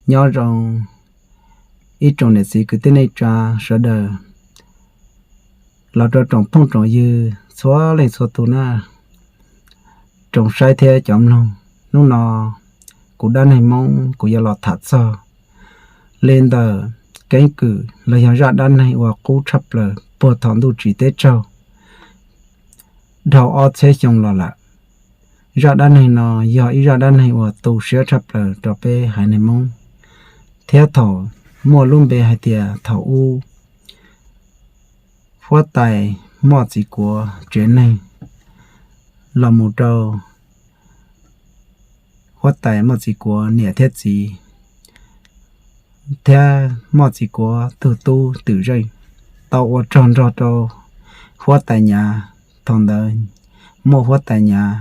Nyob zoo ib tsoom niam txiv kwv tij neej tsa sawv daws, los rau tsoom phooj tsoom ywg txhua leej txhua tus na, tsoom saib thiab cov mloog. Hnub no kuv dab neeg Hmoob kuv yuav los tham txog li ntawm keeb kwm los yog zaj dab neeg uas qub tshaj plaws puag thaum ntuj tsim teb raug dhau ob txhiab xyoo los lawm. Zaj dab neeg no yog ib zaj dab neeg uas tu siab tshaj plaws rau peb haiv neeg Hmoob, thiab thaum muaj lub npe hais tias thaum ub huab tais Moj Txiv Kuav tsev neeg los mus rau huab tais Moj Txiv Kuav niam thiab txiv, thiab Moj Txiv Kuav tug tub Twm Zeej tau ua rog nrog rau huab tais Nyav. Thaum ntawd muaj huab tais Nyav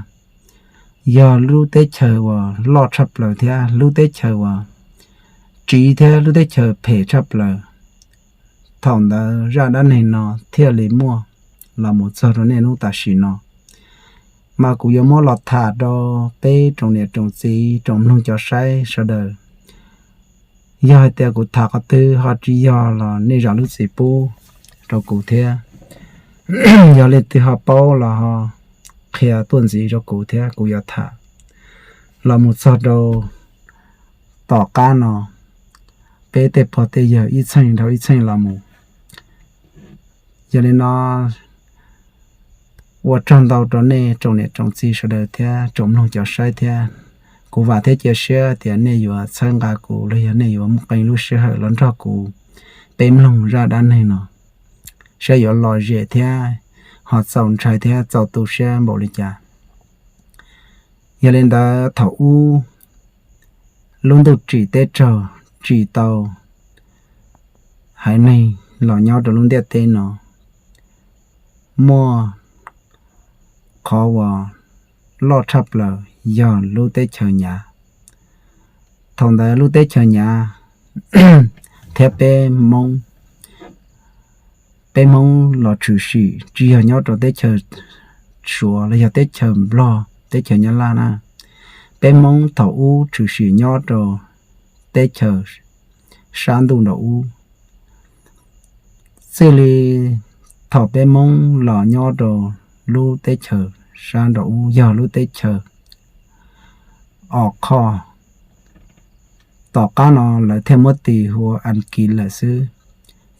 yog lub teb chaws uas loj tshaj plaws thiab lub teb chaws uas tsiv thiab lub teb chaws phem tshaj plaws. Thaum ntawd zaj dab neeg no thiaj li muaj los mus txog rau niaj hnub tam sim no. Mas kuv yuav muab los tham rau peb tsoom niam tsoom txiv tsoom mloog cov saib sawv daws. Yog hais tias kuv tham qhov twg ho tsis yog los nej zam lub txim pub rau kuv thiab. Yog leej twg ho paub los ho qhia tuaj ntxiv rau kuv thiab kuv yuav tham los mus txog rau tom qab no, peb tej pog tej yawg ib txheej dhau ib txheej los mus. Yog li no ua tsaug ntau rau nej tsoom niam tsoom txiv sawv daws thiab tsoom mloog cov saib thiab. Kuv vam thiab cia siab tias nej yuav txhawb nqa kuv los yog nej yuav muaj qee lub sij hawm los nrog kuv peb mloog zaj dab neeg no, saib yuav lom zem thiab ho txaus ntshai thiab txaus tu siab npaum li cas. Yog li ntawd thaum ub lub ntuj tsim teb raug tsim tau haiv neeg los nyob rau lub ntiaj teb no, muaj qhov uas loj tshaj plaws yog lub teb chaws Nyav. Thaum ntawd lub teb chaws Nyav thiab peb Hmoob, peb Hmoob los tshwm sim tsis yog nyob rau teb chaws Suav los yog teb chaws Nplog teb chaws Nyab Laj na. Peb Hmoob thaum ub tshwm sim nyob rau teb chaws sab ntuj nraum ub. Txij li thaum peb Hmoob los nyob rau lub teb chaws sab nraum ub yog lub teb chaws Os Khoj, tom qab no lawv thiaj muab tis hu ua Askiv lawm xwb.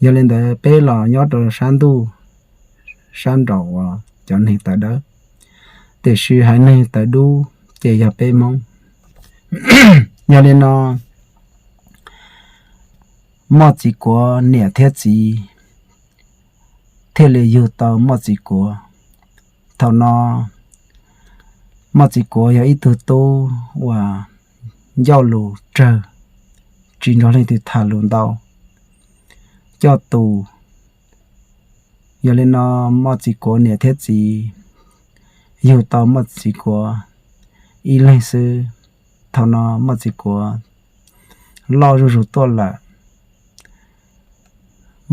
Yog li ntawd peb los nyob rau sab ntuj sab nraum uas cov neeg tawv dawb, tiam sis haiv neeg tawv dub ces yog peb Hmoob. Yog li no Moj Txiv Kuav niam thiab txiv thiaj li yug tau Moj Txiv Kuav. Thaum no Moj Txiv Kuav yog ib tug tub uas ncauj lus tsawg, tsis nrog leej twg tham lus ntau, coj tus. Yog li no Moj Txiv Kuav niam thiab txiv yug tau Moj Txiv Kuav ib leeg xwb. Thaum no Moj Txiv Kuav loj zuj zus tuaj lawm.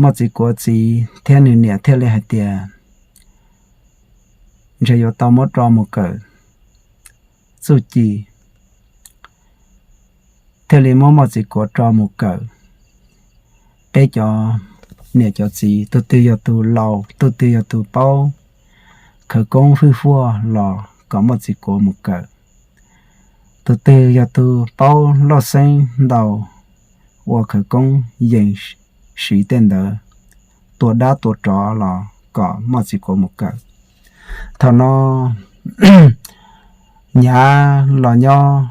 Moj Txiv Kuav txiv thiab nws niam thiaj li hais tias ntshe yuav tau muab tso mus kawm txuj ci, thiaj li muab Moj Txiv Kuav tso mus kawm. Peb cov niam cov txiv tus twg yog tus laus tus twg yog tus paub khawv koob hwj huaj los kom Moj Txiv Kuav mus kawm. Tus twg yog tus paub loj xeeb ntau ua khawv koob yees siv tej ntawd tua dab tua tsov los kom Moj Txiv Kuav mus kawm. Thaum no Nyav los nyob,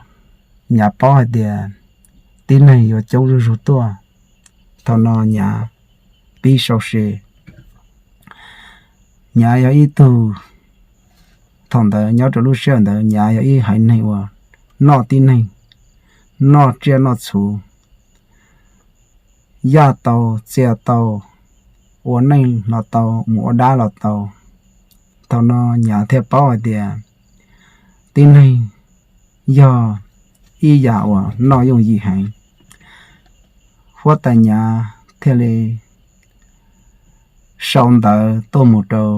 Nyav paub hais tias tib neeg yuav coob zuj zus tuaj. Thaum no Nyav pib sau se. Nyav yog ib tug, thaum ntawd nyob rau lub sij hawm ntawd Nyav yog ib haiv neeg uas noj tib neeg, noj tsiaj noj txhu, yaj tau, txias tau, ua neej los tau, mus ua dab los tau. Thaum no Nyav thiaj paub hais tias tib neeg yog ib yam uas noj yooj yim heev. Huab tais Nyav thiaj li sau ntawv tuaj mus rau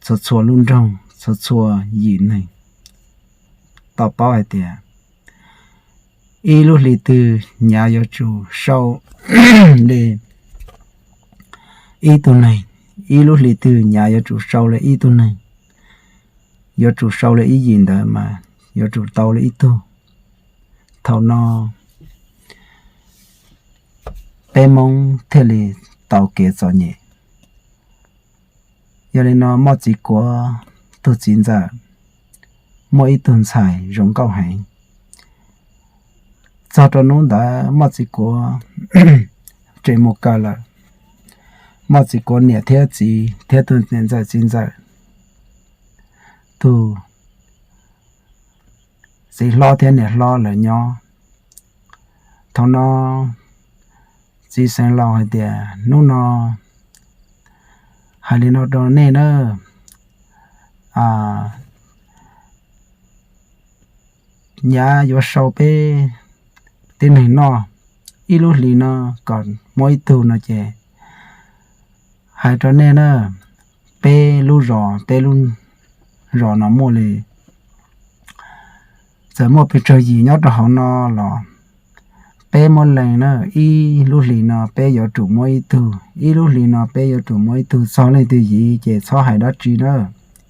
txhua txhua lub nroog, txhua txhua yim neeg tau paub hais tias Ib lub hli twg Nyav yuav tsum sau li ib tug neeg, ib lub hli twg Nyav yuav tsum sau li ib tug neeg, yuav tsum sau li ib yim ntawd mas yuav tsum tau li ib tug. Thaum no peb Hmoob thiaj li tau kev txom nyem. Yog li no Moj Txiv Kuav tug txiv ntxawm muaj ib tug ntxhais zoo nkauj heev. Txog rau hnub ntawd Moj Txiv Kuav tseem mus kawm lawm. Moj Txiv Kuav niam thiab txiv thiab tug niam ntxawm txiv ntxawm, tug txiv hlob thiab niam hlob lawv nyob. Thaum no txiv xeev laus hais tias, hnub no hais li no rau nej na, Nyav yuav sau peb tib neeg noj, ib lub hlis no kom muaj ib tug no ces hais rau nej na, peb lub zos, peb lub zos no muaj li, txawm muaj pes tsawg yim nyob rau hauv no los peb muab lees na, ib lub hlis no peb yuav tsum muab ib tug, ib lub hlis no peb yuav tsum muab ib tug, txog leej twg yim ces txhob hais dab tsi na,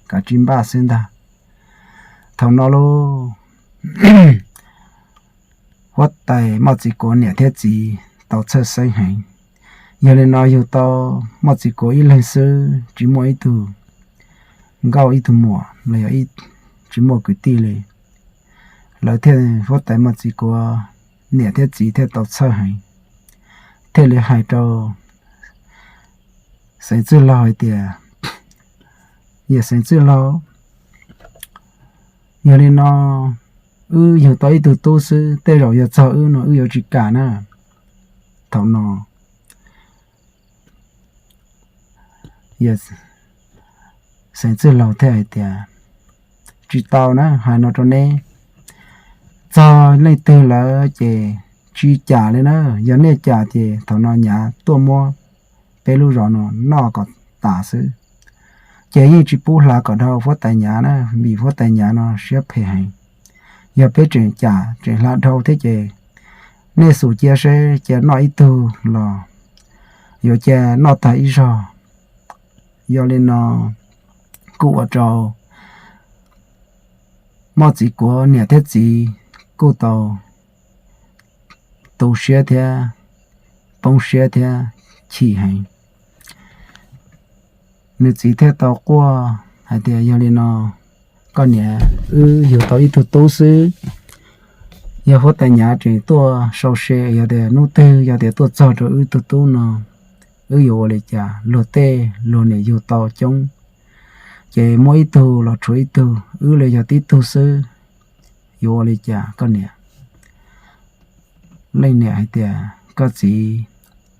kav tsij npaj xwb ntag. Thaum no lub huab tais Moj Txiv Kuav niam thiab txiv tau txhawj xeeb heev. Yog li no yug tau Moj Txiv Kuav ib leeg xwb, tsis muaj ib tug nkauj ib tug muam los yog tsis muaj kwv tij li. Lawv thiaj, huab tais Moj Txiv Kuav niam thiab txiv thiaj tau txhawj heev, thiaj li hais rau Xeev Txwj Laug hais tias, Yawm Xeev Txwj Laug, yog li no wb yug tau ib tug tub xwb, tej zaum yog txog wb no wb yuav tsis kam na. Thaum no Xeev Txwj Laug thiaj hais tias, tsis tau na, hais no rau neb, txog leej twg lawm ces tsis kam li na. Yog nej kam ces thaum no Nyav tuaj muab peb lub zos no noj kom tas xwb. Ces yeej tsis pub hla kom dhau huab tais Nyav na, vim huab tais Nyav no siab phem heev. Yog peb tseem kam tseem hla dhau thiab ces nej xum cia seb cia noj ib tug los yuav cia noj tag ib zog. Yog li no kuj ua rau Moj Txiv Kuav niam thiab txiv kuj tau tu siab thiab poob siab thiab chim heev. Nws txiv thiaj tau quaj hais tias, yog li no koj niam, wb yug tau ib tug tub xwb, yog huab tais Nyav tseem tuaj sau se, yog tias hnub twg yog tias tuaj txog rau wb tug tub no, wb yuav ua li cas? Luag tej luag niam yug tau coob, ces muab ib tug los tshuav ib tug, wb li yog tib tug xwb, yuav ua li cas koj niam? Leej niam hais tias, koj txiv,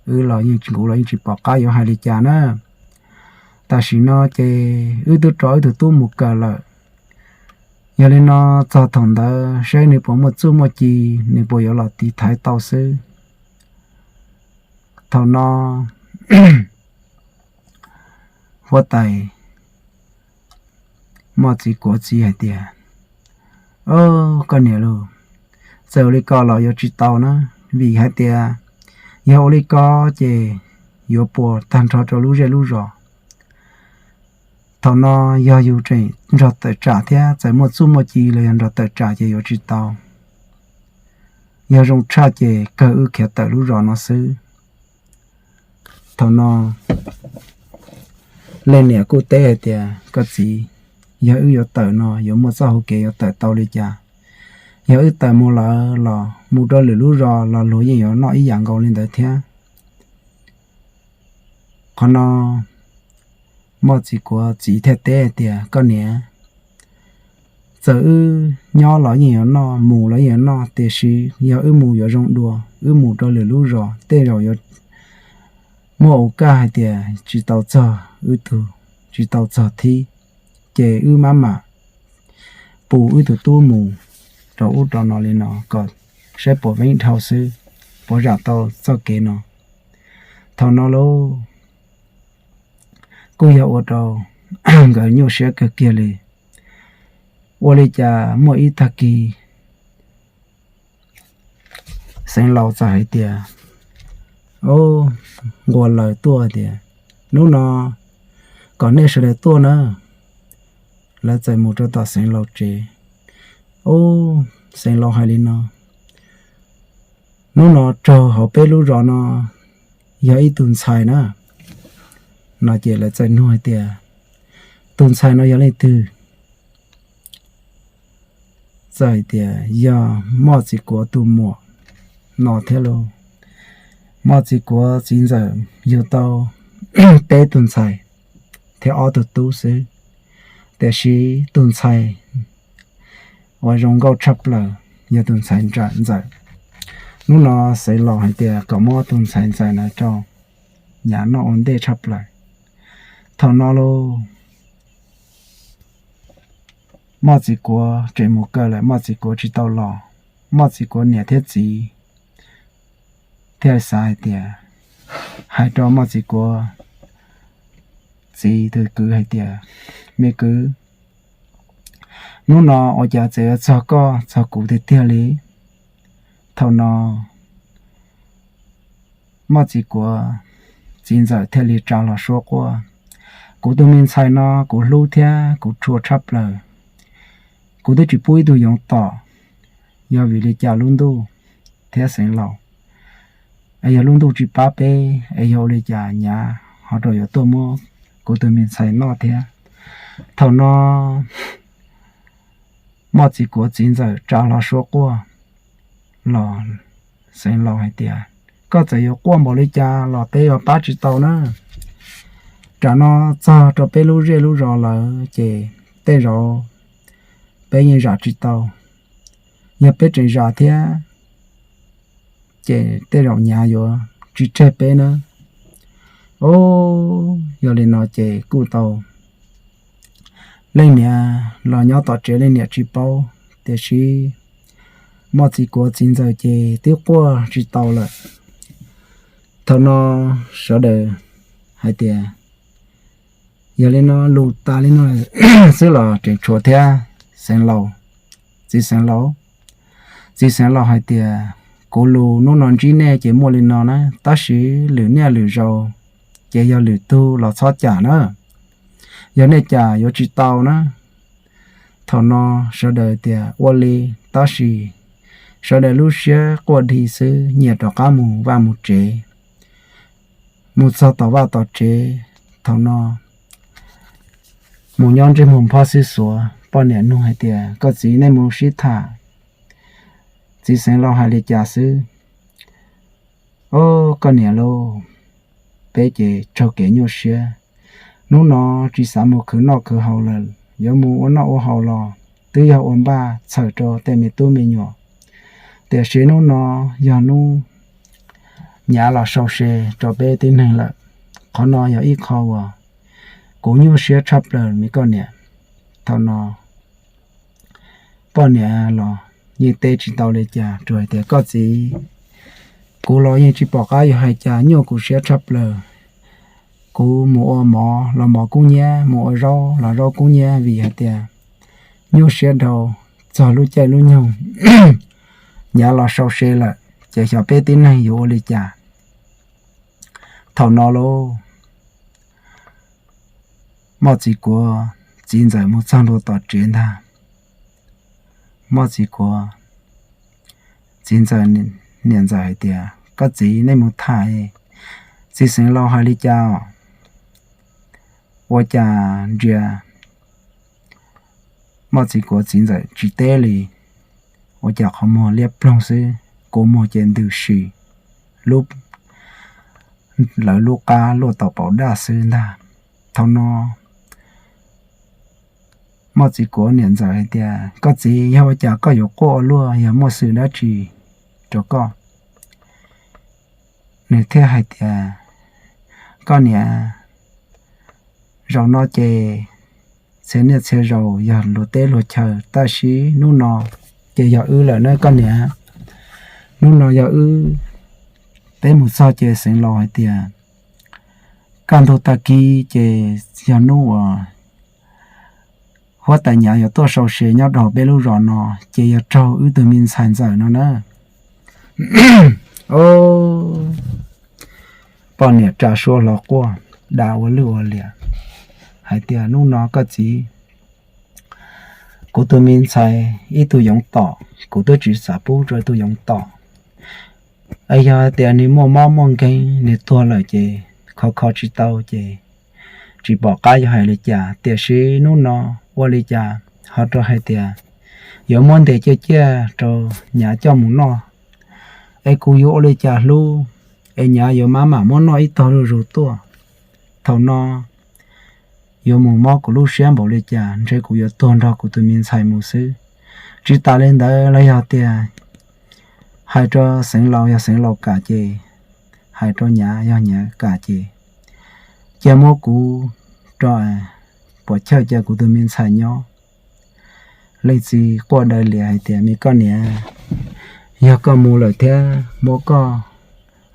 wb los yeej tsis, kuv los yeej tsis pom qab yuav hais li cas na. Tam sim no ces wb twb rov wb tus tub mus kawm lawm. Yog li no txog thaum ntawd saib nws puas muaj txuj muaj ci, nws puas yuav los tiv thaiv tau xwb. Thaum no huab tais Moj Txiv Kuav txiv hais tias, o, koj niam lauj, txawm ua li ko los yuav tsis tau na, vim hais tias yog ua li ko ces yuav puas tag nrho rau lub zej lub zos. Thaum no yog yus tseem nrog tawm tsam thiab, txawm muaj txuj muaj ci los yog nrog tawm tsam ces yuav tsis tau. Yog zoo tshaj ces kawg wb khiav tawm lub zos no xwb. Thaum no leej niam kuj teb hais tias, koj txiv, yog wb yuav tawm no yuav muaj txoj hauv kev yuav tawm tau li cas? Yog wb tawm mus lawm los mus rau lwm lub zos los luag yeej yuav noj ib yam nkaus li ntawd thiab. Qhov no Moj Txiv Kuav txiv thiaj teb hais tias, koj niam, txawm wb nyob los yeej yuav noj, mus los yeej yuav noj, tiam sis yog wb mus yuav zoo dua, wb mus rau lwm lub zos tej zaum yuav muaj ua kaj hais tias tsis tau txog wb tug, tsis tau txog thib, ces wb maj mam pus wb tus tub mus rau ub rau no li no kom saib puas veeb dhau xwb, puas zam tau txoj kev no. Thaum no lauj, kuj yog ua rau nkawd nyuaj siab kawg kiag li. Ua li cas muaj ib tag kis Xeev Laus txawm hais tias, o, nquas lawv tuaj tias, hnub no kom nej sawv daws tuaj na. Lawv txawm mus rau tom Xeev Laus tsev. O, Xeev Laus hais li no, hnub no raug hauv peb lub zos no yog ib tug ntxhais na. No ces lawv txawm nug hais tias, tus ntxhais no yog leej twg? Txawm hais tias yog Moj Txiv Kuav tus muam no thiab lauj. Moj Txiv Kuav txiv ntxawm yug tau peb tug ntxhais thiab ob tug tub xwb, tiam sis tus ntxhais uas zoo nkauj tshaj plaws yog tus ntxhais ntawm ntxawm. Hnub no Xeev Laus hais tias kom muab tus ntxhais ntxawm no rau nyav noj ua ntej tshaj plaws. Thaum no lauj, Moj Txiv Kuav tseem mus kawm lawm, Moj Txiv Kuav tsis tau los. Moj Txiv Kuav niam thiab txiv thiaj xav hais tias, hais rau Moj Txiv Kuav txiv tus kwv hais tias, me kwv, hnub no ua cas txawm yuav txog koj txog kuv tiag tiag li? Thaum no Moj Txiv Kuav txiv ntxawm thiaj li tsa hlo suab quaj, kuv tus me ntxhais no kuv hlub thiab kuv tshua tshaj plaws. Kuv twb tsis pub ib tug yoov tom, yog vim li cas lub ntuj thiab Xeev Laus, es yog lub ntuj tsis pab peb, es yog ua li cas nyav ho rau yuav tuaj muab kuv tus me ntxhais noj thiab? Thaum no Moj Txiv Kuav txiv ntxawm tsa hlo suab quaj los, Xeev Laus hais tias, koj txawm yuav quaj npaum li cas los peb yuav pab tsis tau na. Tam no txog rau peb lub zej lub zos lawm ces tej zaum peb yeej zam tsis tau. Yog peb tseem zam thiab ces tej zaum nyav yuav tsis tseg peb na. O, yog li no ces kuj tau leej niam los nyob tom tsev, leej niam tsis paub, tiam sis Moj Txiv Kuav txiv ntxawm ces twb quaj tsis tau lawm. Thaum no sawv daws hais tias, yog li no lus tas li no xwb los tseem tshuav thiab Xeev Laus, txiv Xeev Laus. Txiv Xeev Laus hais tias, kuv lus hnub no ntsib nej ces muaj li no na, tab sis lwm niaj lwm zaus ces yog lwm tug los txhob cam na, yog nej cam yuav tsis tau na. Thaum no sawv daws tias ua li, tab sis sawv daws lub siab quaj dhi xwb, nyias rov qab mus vaj mus tsev. Mus txog tom vaj tom tsev, thaum no mus nyob ntsej muag phob xib xuav, poj niam nug hais tias, koj txiv, nej mus sib tham, txiv Xeev Laus hais li cas xwb? O, koj niam lauj, peb ces raug kev nyuaj siab. Hnub no tsis xav mus khwv noj khwv haus lawm, yuav mus ua noj ua haus los twb yog ua npaj txhawm rau tej me tub me nyuam. Tiam sis hnub no yog hnub nyav los sau se rau peb tib neeg lawm. Qhov no yog ib qho uas kuv nyuaj siab tshaj plaws me koj niam. Thaum no poj niam los yeej teb tsis tau li cas, tsuas hais tias, koj txiv, kuv los yeej tsis pom qab yuav hais cas, nyuaj kuv siab tshaj plaws. Kuv mus ua mov los mov kub hnyiab, mus ua zaub los zaub kub hnyiab, vim hais tias nyuaj siab dhau, txog lub caij lub nyoog nyav los sau se lawm, ces xyov peb tib neeg yuav ua li cas. Thaum no lauj, Moj Txiv Kuav txiv ntxawm mus txog ntua tom tsev ntag. Moj Txiv Kuav txiv ntxawm niam ntxawm hais tias, koj txiv, nej mus tham, txiv Xeev Laus hais li cas os? Ua cas ntsia Moj Txiv Kuav txiv ntxawm tsis teb li, ua cas qhov muag liab ploog xwb, kua muag ces ntws si, lub, lawv lub qab luaj tau paus daj xwb ntag. Thaum no Moj Txiv Kuav niam ntxawm hais tias, koj txiv, yog ua cas koj yuav quaj ua luaj, yog muaj xwm dab tsi rau koj? Nws thiaj hais tias, koj niam, zaum no ces txhia niaj txhia zaus yog luag teb luag chaw, tab sis hnub no ces yog wb lawm na koj niam. Hnub no yog wb, peb mus txog ces Xeev Laus hais tias kaj ntug tag kis ces yog hnub uas huab tais Nyav yuav tuaj sau se nyob rau peb lub zos no, ces yog raug wb tug me ntxhais ntxawm no na. Poj niam tsa suab hlo quaj, da ua lwj ua liam hais tias, Hnub no koj txiv, kuv tus me ntxhais ib tug yoov tom, kuv twb tsis xav pub rau ib tug yoov tom. Yog hais tias nws muaj mob muaj nkeeg, nws tuag lawm ces kho kho tsis tau ces tsis pom qab yuav hais li cas. Tiam sis hnub no ua li cas ho rau hais tias yuav muab ntes ciaj ciaj rau Nyav coj mus noj, es kuv yuav ua li cas hlub, es Nyav yuav maj mam muab noj ib tog zuj zus tuaj. Thaum no yuav mus mob kuv lub siab npaum li cas, ntshe kuv yuav tuag nrog kuv tus me ntxhais mus xwb. Tsis tas li ntawd los yog tias hais rau Xeev Laus, yog Xeev Laus kam ces, hais rau Nyav, yog Nyav kam ces, cia muab kuv rau, puas chawj cia kuv tus me ntxhais nyob. Leej txiv quaj daws lias hais tias, Me koj niam, yog koj mus lawm thiab muab koj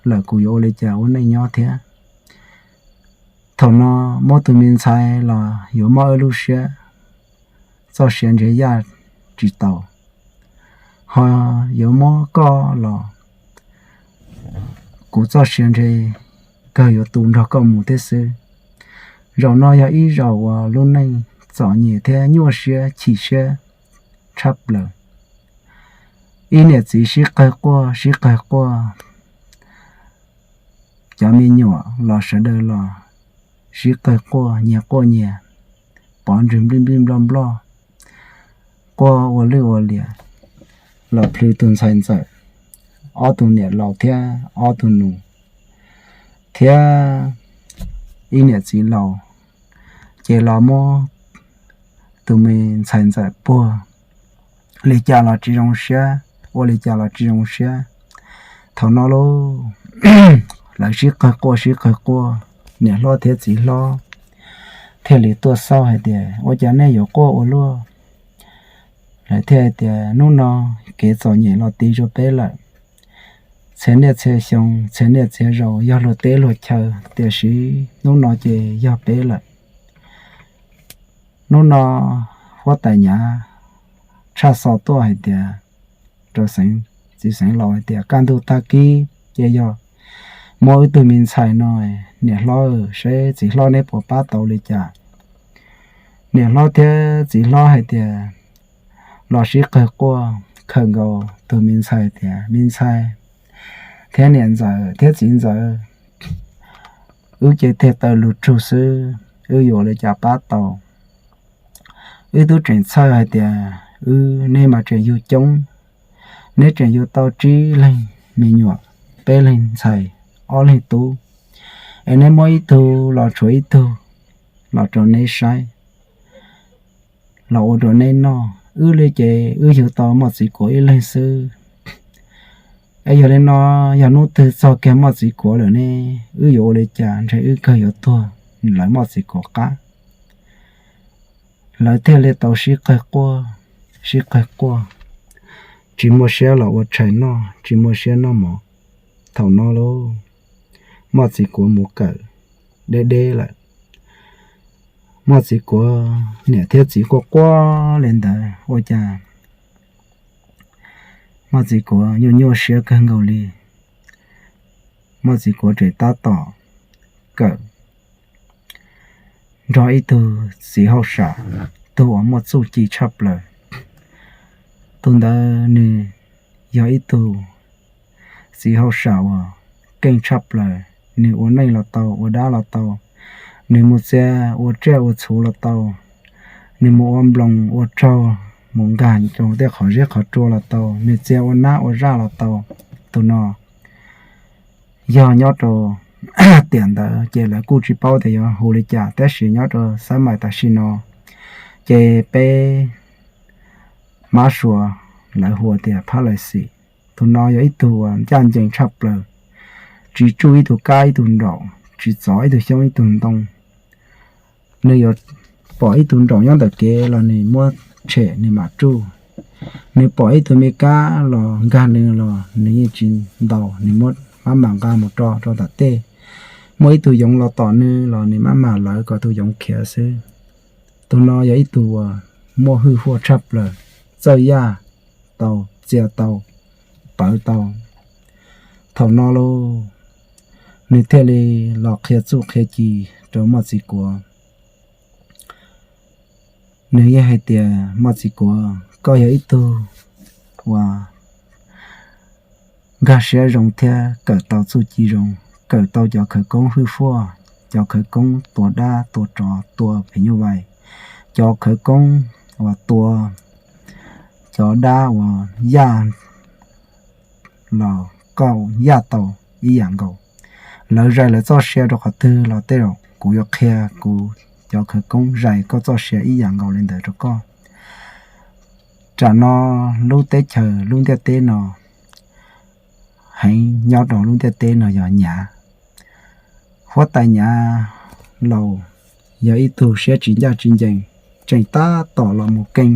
lawm, kuv yuav ua li cas ua neej nyob thiab? Thaum no muab tus me ntxhais los yuav mob wb lub siab, txoj sia ntshe yaj tsis tau, ho yuav muab koj los kuv txoj sia ntshe kawg yuav tu nrog koj mus thiab xwb. Zaum no yog ib zaum uas lub neej txom nyem thiab nyuaj siab chim siab tshaj plaws. Ib niam txiv sib qawg quaj sib qawg quaj, cov me nyuam los sawv daws los sib qawg quaj, nyias quaj nyias, pov ntswg nplij nplij nploj nploj, quaj ua lwj ua liam los plhws tus ntxhais ntxawm, ob tug niam laus thiab ob tug nus, thiab ib niam txiv laus, ces los muab tus me ntxhais ntxawm puag li cas los tsis zoo siab, ua li cas los tsis zoo siab. Thaum no lauj, lawv sib qawg quaj sib qawg quaj, niam hlob thiab txiv hlob thiaj li tuaj xauj hais tias, Ua cas nej yuav quaj ua luaj? Lawv thiaj hais tias, Hnub no kev txom nyem los ti rau peb lawm. Txhia niaj txhia xyoo, txhia niaj txhia zaus yog luag teb luag chaw, tiam sis hnub no ces yog peb lawm. Hnub no huab tais Nyav tshaj xo tuaj hais tias, rau txiv Xeev Laus hais tias, Kaj ntug tag kis ces yog muab wb tug me ntxhais no, niam hlob, seb txiv hlob neb puas pab tau li cas? Niam hlob thiab txiv hlob hais tias, los sib qawg quaj khawm nkaus tus me ntxhais tias, Me ntxhais thiab niam ntxawm thiab txiv ntxawm, wb ces tig taw lug rug xwb, wb yuav ua li cas pab tau? Wb tub tseem txhawj hais tias wb, neb mas tseem yug coob, neb tseem yug tau tsib leeg me nyuam, peb leeg ntxhais, ob leeg tub, es neb muab ib tug los tshuav ib tug los rau neb saib, los ua rau neb noj. Wb li ces wb yug tau Moj Txiv Kuav ib leeg xwb. Es yog li no, yog hnub twg txog kiag Moj Txiv Kuav lawm ne, wb yuav ua li cas? Ntshe wb kawg yuav tuag lawv Moj Txiv Kuav qab. Lawv thiaj li tau sib qawg quaj, sib qawg quaj, tsis muaj siab los ua tshais noj, tsis muaj siab noj mov. Thaum no lauj, Moj Txiv Kuav mus kawm deb deb lawm. Moj Txiv Kuav niam thiab txiv quaj quaj li ntawd ua cas Moj Txiv Kuav nyuaj nyuaj siab kawg nkaus li. Moj Txiv Kuav tseem tab tom kawm nrog ib tug txiv hauj sam, tus uas muaj txuj ci tshaj plaws. Tus ntawd nws yog ib tug txiv hauj sam uas keej tshaj plaws, nws ua neej los tau, ua dab los tau, nws mus txia ua tsiaj ua txhu los tau, nws mus ua nploos ua raug, mus nkag rau tej qhov zeb qhov tsua los tau, nws txia ua nab ua zaj los tau. Tus no yog nyob rau tiam ntawd ces lawv kuj tsis paub tias yuav hu li cas, tab sis nyob rau xab mais tam sim no ces peb mab suav lawv hu tias Phab Lais Xis. Tus no yog ib tug uas ncaj ncees tshaj plaws, tsis tsuj ib tug kab ib tug nraum, tsis txov ib tug xyoob ib tug ntoo. Nws yuav pom ib tug nraum nyob ntawm kev los nws muab tshem nws mam tsuj. Nws pom ib tug me kab los nkag nws los nws yeej tsis ntaus, nws muab mab mam nqa mus rau rau tom tej. Muaj ib tug yoov los tom nws los nws mab mam lawv kom tus yoov khiav xwb. Tus no yog ib tug uas muaj hwj huaj tshaj plaws, txawj yaj tau, txia tau, pawv tau, Thaum no lauj, nws thiaj li los qhia txuj qhia ci rau Moj Txiv Kuav. Nws yeej hais tias, Moj Txiv Kuav, koj yog ib tug uas nkag siab zoo thiab kawm tau txuj ci zoo, kawm tau cov khawv koob hwj huaj, cov khawv koob tua dab tua tsov tua phim nyuj vais, cov khawv koob uas tua cov dab uas yaj los koj yaj tau ib yam nkaus. Lawv zais lawv txoj sia rau qhov twg los tej zaum kuv yuav qhia kuv cov khawv koob zais koj txoj sia ib yam nkaus li ntawd rau koj. Tam no lub teb chaws lub ntiaj teb no heev nyob rau lub ntiaj teb no yog Nyav. Huab tais Nyav Laus yog ib tug siab tsis ncaj tsis ncees, tseem tab tom los mus keej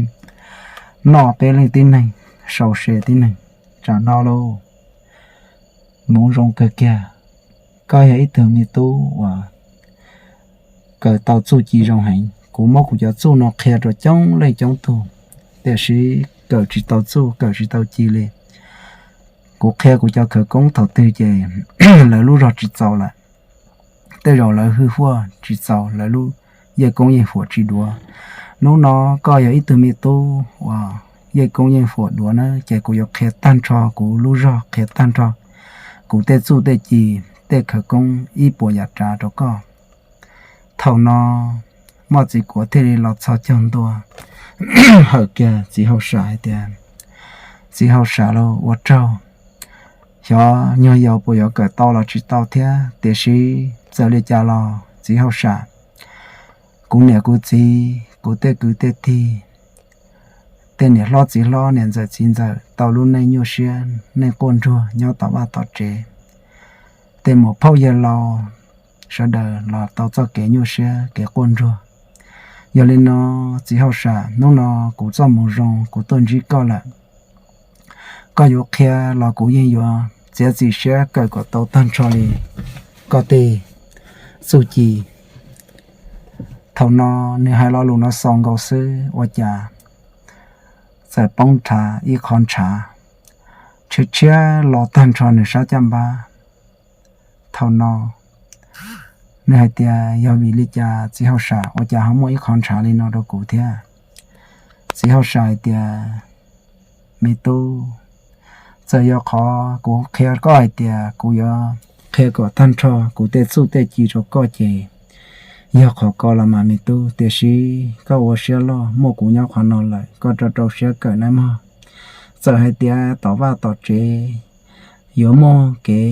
noj peb leej tib neeg, sau se tib neeg. Tam no lauj, hmoov zoo kawg kiag, koj yog ib tug me tub uas kawm tau txuj ci zoo heev. Kuv muab kuv cov txuj no qhia rau coob leej coob tug, tiam sis kawm tsis tau txuj kawm tsis tau ci li. Kuv qhia kuv cov khawv koob thaum twg ces lawv lub zog tsis txaus lawm, tej zaum lawv hwj huaj tsis txaus, lawv lub yej koob yeej huam tsis duav. Hnub no koj yog ib tug me tub uas yej koob yeej huam duav na, ces kuv yuav qhia tag nrho kuv lub zog, qhia tag nrho kuv tej txuj tej ci, tej khawv koob ib puas yam tsav rau koj. Thaum no Moj Txiv Kuav thiaj li los txhos caug ntua hawm kiag txiv hauj sam hais tias, Txiv hauj sam lauj, ua tsaug, xyov nyuag yaus puas yuav kawm tau los tsis tau thiab, tiam sis txawm li cas los txiv hauj sam, kuv niam kuv txiv, kuv tej kwv tej tij, tej niam hlob txiv hlob, niam ntxawm txiv ntxawm tau lub neej nyuaj siab neej quaj nruag nyob tom vaj tom tsev. Tej muam phauj yawg laus sawv daws los tau txoj kev nyuaj siab kev quaj nruag. Yog li no, txiv hauj sam, hnub no kuv txoj hmoov zoo kuv tuaj ntsib koj lawm. Koj yuav qhia los kuv yeej yuav txiav txim siab kawm kom tau tag nrho li koj tej txuj ci. Thaum no nws hais lo lus no xaus nkaus xwb ua cas txawm poob nrhav ib qho ntshav tshiab tshiab los tag nrho nws sab caj npab. Thaum no nws hais tias, Yog vim li cas txiv hauj sam, ua cas ho muaj ib qho ntshav li no rau kuv thiab? Txiv hauj sam hais tias, Me tub, txawm yog qhov kuv qhia koj hais tias kuv yuav qhia kom tag nrho kuv tej txuj tej ci rau koj ces yog qhov ko los mas me tub, tiam sis koj ua siab loj, muaj kuv nyob qhov no lawm, koj rau rau siab kawm nawb mog. Txawm hais tias tom vaj tom tsev yuav muaj kev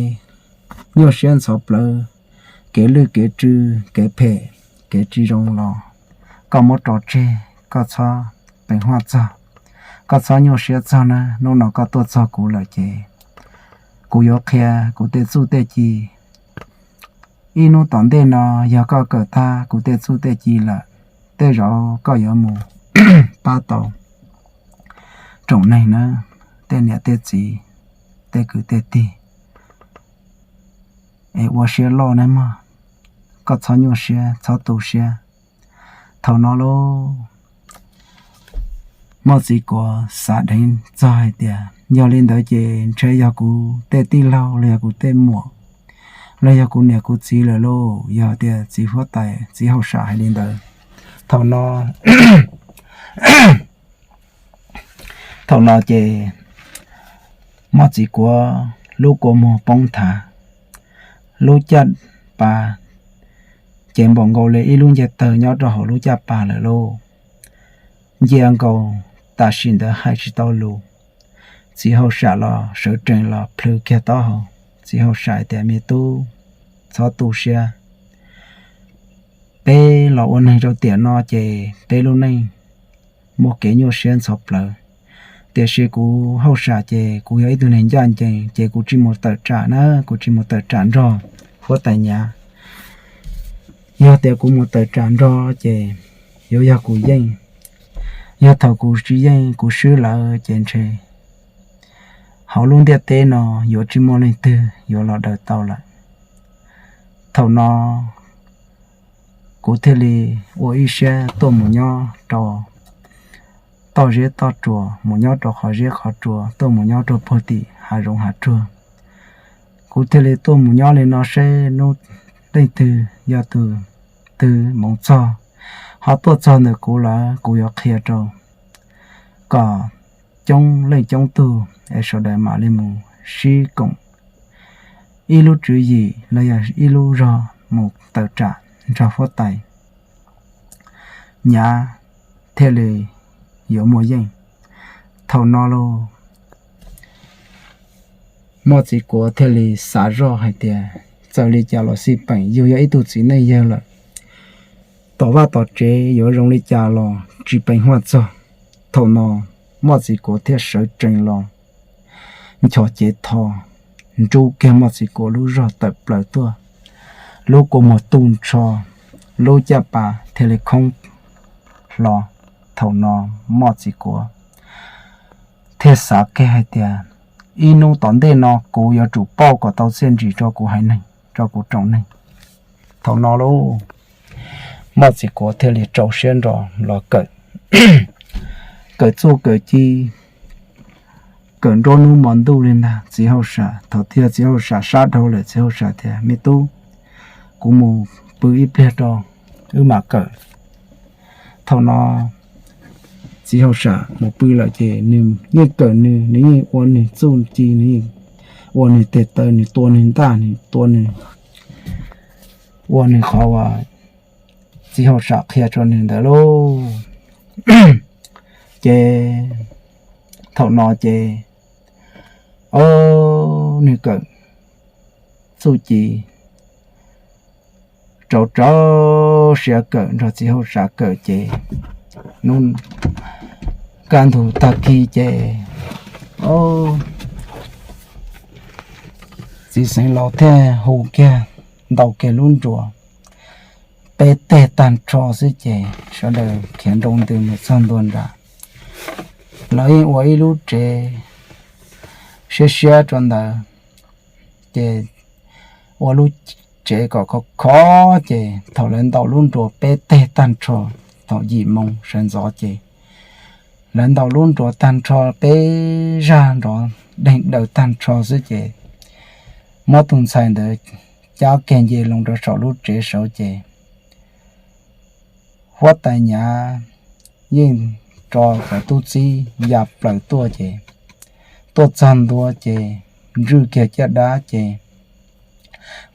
nyuaj siab ntxhov plawv, kev lwj kev tsw, kev phem, kev tsis zoo los koj muab tso tseg, koj txhob peem huaj txog, koj txhob nyuaj siab txog na. Hnub no koj tuaj txog kuv lawm ces kuv yuav qhia kuv tej txuj tej ci. Ib hnub tom ntej no yog koj kawm tag kuv tej txuj tej ci lawm, tej zaum koj yuav mus pab tau tsoom neeg na, tej niam tej txiv, tej kwv tej tij, es ua siab loj nawb mog, koj txhob nyuaj siab txhob tu siab. Thaum no lauj, Moj Txiv Kuav xav dheev txog hais tias, Yog li ntawd ces ntshe yog kuv tej tij laug los yog kuv tej muam los yog kuv niam kuv txiv lawm lauj. Yog tias txiv huab tais txiv hauj sam hais li ntawd, thaum no, thaum no ces Moj Txiv Kuav lub kua muag poob nthav, lub caj pas ces npaum nkaus li ib lub ncej tawg nyob rau hauv lub caj pas lawm lauj. Ncia nkaus tam sim ntawd hais tsis tau lus, txiv hauj sam los sawv tsees los plhws kiag taub hau. Txiv hauj sam tias, Me tub, txhob tu siab, peb los ua neeg rau tiam no ces peb lub neej muaj kev nyuaj siab ntxhov plawv. Tiam sis kuv hauj sam ces kuv yog ib tug neeg ncaj ncees ces kuv tsis mus tawm tsam na, kuv tsis mus tawm tsam nrog huab tais Nyav. Yog tias kuv mus tawm tsam nrog ces yuav yog kuv yeej. Yog thaum kuv tsis yeej kuv swb lawm ces ntshe hauv lub ntiaj teb no yuav tsis muaj leej twg yuav los daws tau lawm. Thaum no kuv thiaj li ua ib siab tuaj mus nyob rau toj zeb toj tsuas, mus nyob rau qhov zeb qhov tsuas, tuaj mus nyob rau puag tim hav zoov hav tsuag. Kuv thiaj li tuaj mus nyob li no seb hnub leej twg yog tus twg mus txog, ho tuaj txog ntawm kuv lawm kuv yuav qhia rau kom coob leej coob tug es sawv daws mam li mus sib koom ib lub tswv yim los yog ib lub zog mus tawm tsam nrog huab tais Nyav thiaj li yuav muaj yeej. Thaum no lauj, Moj Txiv Kuav thiaj li xav zoj hais tias txawm li cas los xij peem yus yog ib tug txiv neej yawg lawm, tom vaj tom tsev yuav zoo li cas los tsis peem huaj txog. Thaum no Moj Txiv Kuav thiaj sawv tsees los nchos cev tho, nrub kiag Moj Txiv Kuav lub zog tawm plaws tuaj, lub kua muag tu nrho, lub caj pas thiaj li khoob hlo. Thaum no Moj Txiv Kuav thiaj xav kiag hais tias ib hnub tom ntej no kuv yuav tsum pauj kom tau txiaj ntsig rau kuv haiv neeg, rau kuv tsoom neeg. Thaum no lauj, Moj Txiv Kuav thiaj li rau siab nro los kawm, kawm txuj kawm ci, kawm nruab hnub hmo ntuj li ntag. Txiv hauj sam, thaum twg txiv hauj sam sab dhau lawm, txiv hauj sam tias, Me tub, kuv mus pw ib pliag rau, wb mam kawm. Thaum no txiv hauj sam mus pw lawm ces nws yeej kawm nws, nws yeej ua nws txuj ci, nws yeej ua nws tes taw, nws tua nws ntaj, nws tua nws, ua nws qhov uas txiv hauj sam qhia rau nws ntawd lauj. Ces thaum no ces, o, nws kawm txuj ci rau rau siab kawm nrog txiv hauj sam kawm ces hnub kaj ntug tag kis ces, o, txiv xeev laus thiaj hu kiag, ntaus kiag lub nruas peb teg tag nrho xwb ces sawv daws khiav nroo ntws mus txog ntua nram, lawv yeej ua ib lub tsev siab siab rau ntawd, ces ua lub tsev kom khov khov ces thaum lawv ntaus lub nruas peb teg tag nrho, thaum yim moo sawv ntxov ces lawv ntaus lub nruas tag nrho peb zaj nrov deeg daws tag nrho xwb ces muab tus ntxhais ntawd cab kiag nce loo rau saum lub tsev saud ces huab tais Nyav yeej tso cov tub txib ya plaws tuaj ces tuaj txog ntua ces ntswj kiag caj dab ces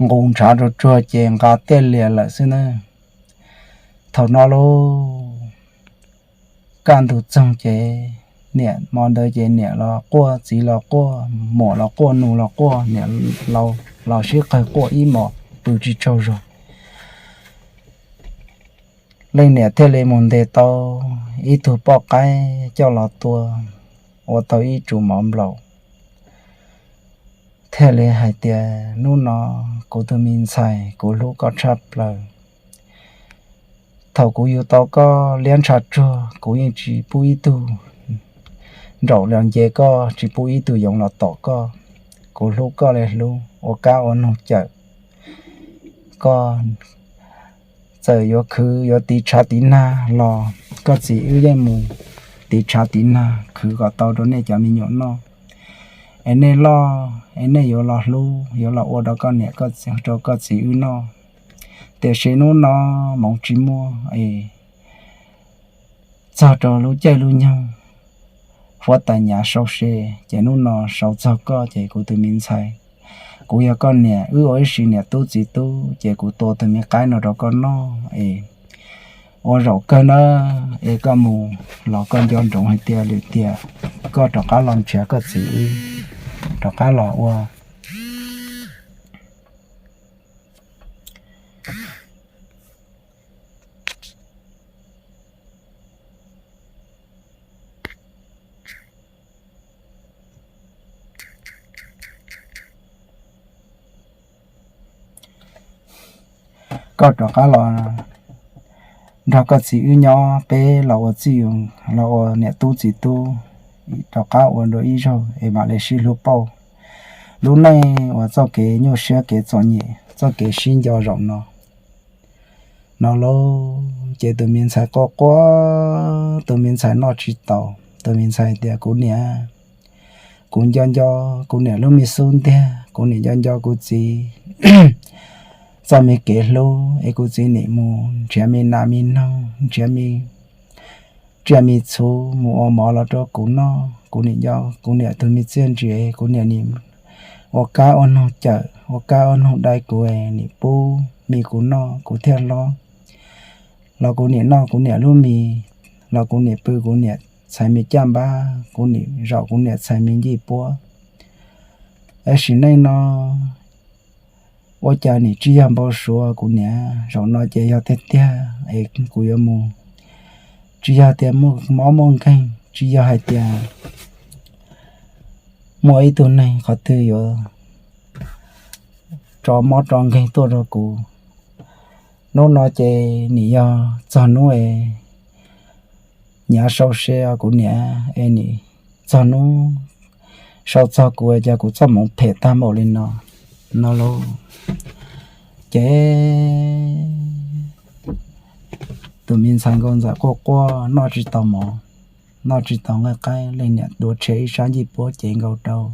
nqus ntshav rau tsuag ces nqa tiaj lias lawm xwb na. Thaum no lauj, kaj ntug txoog ces niam hmo ntawd ces niam los quaj, txiv los quaj, muam los quaj, nus los quaj, niam laus los sib qawg quaj ib hmos pw tsis tsaug zog. Leej niam thiaj li mus ntes tau ib tug poj qaib coj los tua, ua tau ib tsu mov nplaum, thiaj li hais tias, Hnub no kuv tus me ntxhais, kuv hlub koj tshaj plaws. Thaum kuv yug tau koj liab ntsha tsuag, kuv yeej tsis pub ib tug nraum los nce koj, tsis pub ib tug yoov los tom koj. Kuv hlub koj li hlub, ua kab ua noog cawm koj. Txawm yuav khwv yuav tiv tshav tiv nag los koj txiv wb yeej mus tiv tshav tiv nag khwv kom tau rau nej cov me nyuam noj, es nej loj es nej yuav los hlub, yuav los ua rau koj niam, rau koj txiv wb noj. Tiam sis hnub no hmoov tsis muaj es txog rau lub caij lub nyoog, huab tais Nyav sau se, ces hnub no sau txog koj ces kuv tus me ntxhais, kuv yog koj niam, wb ua ib sim niam tub txiv tub, ces kuv tua tus me qaib no rau koj noj es ua zaum kawg na, es koj mus los koj nco ntsoov hais tias lwm tiam koj rov qab los nrhiav koj txiv wb, rov qab los ua koj rov qab los nrog koj txiv wb nyob, peb los ua txij, los ua niam tub txiv tub, rov qab ua dua ib zaug es mam li sib hlub pauj lub neej uas txoj kev nyuaj siab kev txom nyem, txoj kev sib nco zaum no. No lauj, ces tus me ntxhais quaj quaj, tus me ntxhais noj tsis tau, tus me ntxhais tias, Kuv niam, Kuv nco nco kuv niam lub me xub ntiag, kuv nim nco nco kuv txiv txoj me kev hlub es kuv txiv nim mus nrhiav me nas me noog, nrhiav me tsiaj me txhu mus ua mov los rau kuv noj. Kuv nim nco kuv niam tus me txiaj ntsig, kuv niam nim ua kab ua noog cawm, ua kab ua noog dai kuv, nim pub mis kuv noj kuv thiaj hlob. Los kuv nim noj kuv niam lub mis, los kuv nim pw kuv niam txhais me caj npab, kuv nim zaum kuv niam txhais me ncej puab. Es sim neej no ua cas nim tsis yog npau suav kuv niam, zaum no ces yog tiag tiag es kuv yuav mus, tsis yog tias muaj mob muaj nkeeg, tsis yog hais tias muaj ib tug neeg qhov twg yuav tso mob tso nkeeg tuaj rau kuv. Hnub no ces nim yog txog hnub es nyav sau se kuv niam es nim txog hnub sau txog kuv es cas kuv txoj hmoov phem tag npaum li no, no lauj. Ces tus me ntxhais nkauj ntxawm quaj quaj noj tsis tau mov, noj tsis tau nqaij qaib, leej niam tuav tshem ib sab ncej puab cev nkaus rau.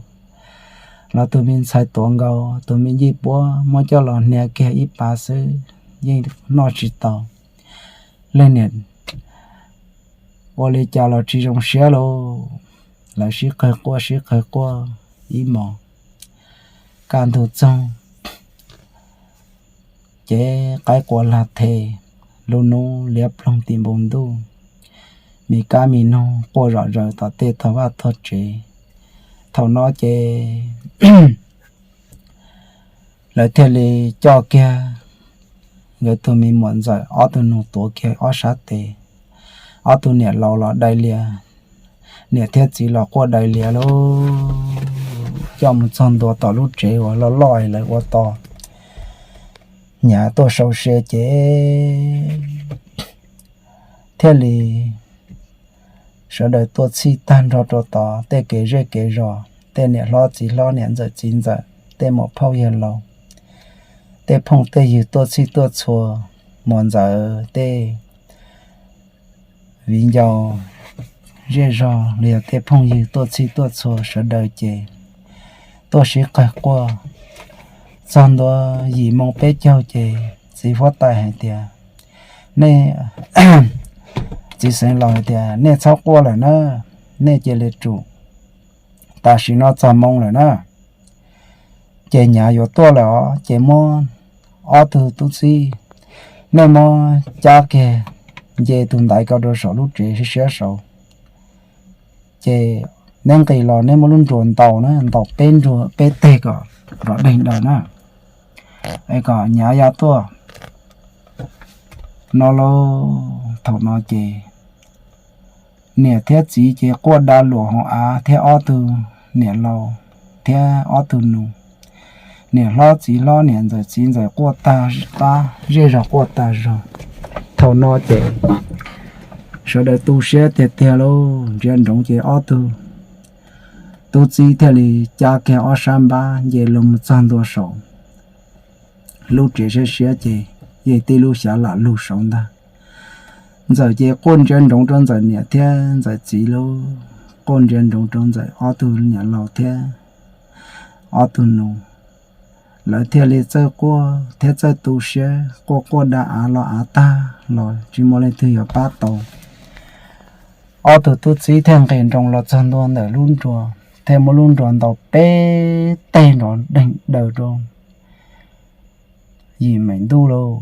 Los tus me ntxhais tuav nkaus tus me ncej puab muab coj los hnia kiag ib pas xwb yeej noj tsis tau. Leej niam ua li cas los tsis zoo siab lauj. Lawv sib qawg quaj sib qawg quaj ib hmos, kaj ntug txoog ces qaib qua lag them, lub hnub liab ploog tim npoo ntuj, me kab me noog quaj zom zaws tom tej tog vaj tog tsev. Thaum no ces lawv thiaj li coj kiag nkawd tus me muam ntxawm ob tug nus tuav kiag ob sab tes, ob tug niam laus los dai lias, niam thiab txiv los quaj dai lias lauj, coj mus txog ntua tom lub tsev uas loj loj lawv ua tos, nyav tuaj sau se ces thiaj li sawv daws tuaj txhij tag nrho rau tod, tej kev zej kev zos, tej niam hlob txiv hlob, niam ntxawm txiv ntxawm, tej muam phauj yawg laus, tej phooj tej ywg tuaj txhij tuaj txhua, muam ntxawm tej viv ncaus zej zog los yog tej phooj ywg tuaj txhij tuaj txhua sawv daws ces tuaj sib qawg quaj. Txog ntua yim moo peb caug ces txiv huab tais hais tias, nej, txiv xeev laus hais tias nej txhob quaj lawm na, nej cia li tsum, tam sim no txog moo lawm na, ces nyav yuav tuaj lawm os, ces muab ob tug tub txib, nej muab cab kiag nce tus ntaiv ko rau saum lub tsev siab siab saud, ces neb nqis los neb muab lub nruas ntaus na, ntaus peb nruas peb teg kom nrov deeg daws na, es kom nyav ya tuaj no lauj. Thaum no ces niam thiab txiv ces quaj da luam hauv av thiab ob tug niam laus thiab ob tug nus, niam hlob txiv hlob niam ntxawm txiv ntxawm quaj tag qab, zej zog quaj tag zog. Thaum no ces sawv daws tu siab tiag tiag lauj, ntsia ntsoov ces ob tug tub txib thiaj li cab kiag ob sab npab nce los mus txog ntua saum lub tsev siab siab ces yeej tib lub xyav lam lug saud ntag. Ntxawm ces quaj ntsia ntsoov rau ntxawm niam thiab ntxawm txiv lauj, quaj ntsia ntsoov rau ntxawm ob tug niam laus thiab ob tug nus, lawv thiaj li txawj quaj thiab txawj tu siab, quaj quaj da av los av tag los tsis muaj leej twg yuav pab tau. Ob tug tub txib thiaj nqis nroos los txog ntua ntawm lub nruas, thiaj muab lub nruas ntaus peb teg nrov deeg daws rau yim meem ntuj lauj.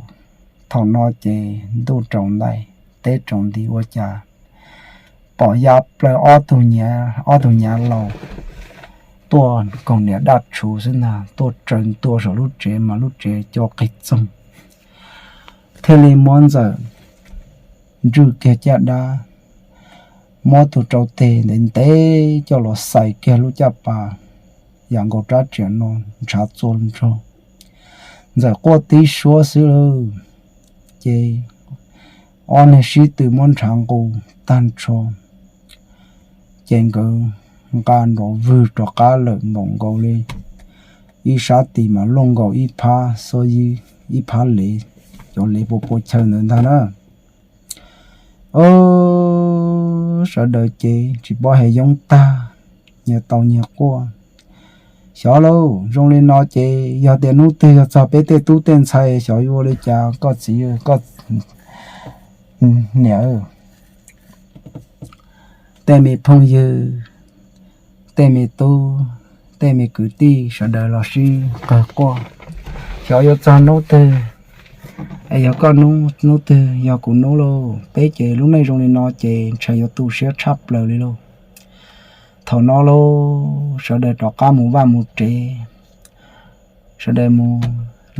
Thaum no ces ntuj tsaus ntais, teb tsaus nti ua cas pom ya plaws ob tug nyav, ob tug nyav laus tuaj koog niam daj tshuv xwb ntag, tuaj tsaws ntua saum lub tsev mas lub tsev co qig txoog. Thiaj li muab ntxawm ntswj kiag caj dab, muab tus rau teg ntev ntev coj los xais kiag lub caj pas yam nkaus rab riam no ntshav txua nrog. Ntxawm quaj tib suab xwb lawm, ces ob niag sib tw muab ntshav nqus tag nrho, ces nkawd nqa nrov vwg rov qab lawm npaum nkaus li ib sab tis mas luaj nkaus ib phab xuab ib, ib phab lev, cov lev pua pua chaw ntawd ntag na. Sawv daws ces tsis paub hais yoob tag, nyias tau nyias quaj. Xyov lauj, zoo li no ces yog tias hnub twg yog txog peb tej tub tej ntxhais xyov yuav ua li cas koj txiv koj niam, tej me phooj ywg, tej me tub, tej me kwv tij sawv daws los sib qawg quaj. Xyov yuav txog hnub twg, es yog koj hnub, hnub twg yog kuv hnub lauj, peb ces lub neej zoo li no ces ntshai yuav tu siab tshaj plaws li lauj. Thaum no lauj sawv daws rov qab mus vaj mus tsev, sawv daws mus,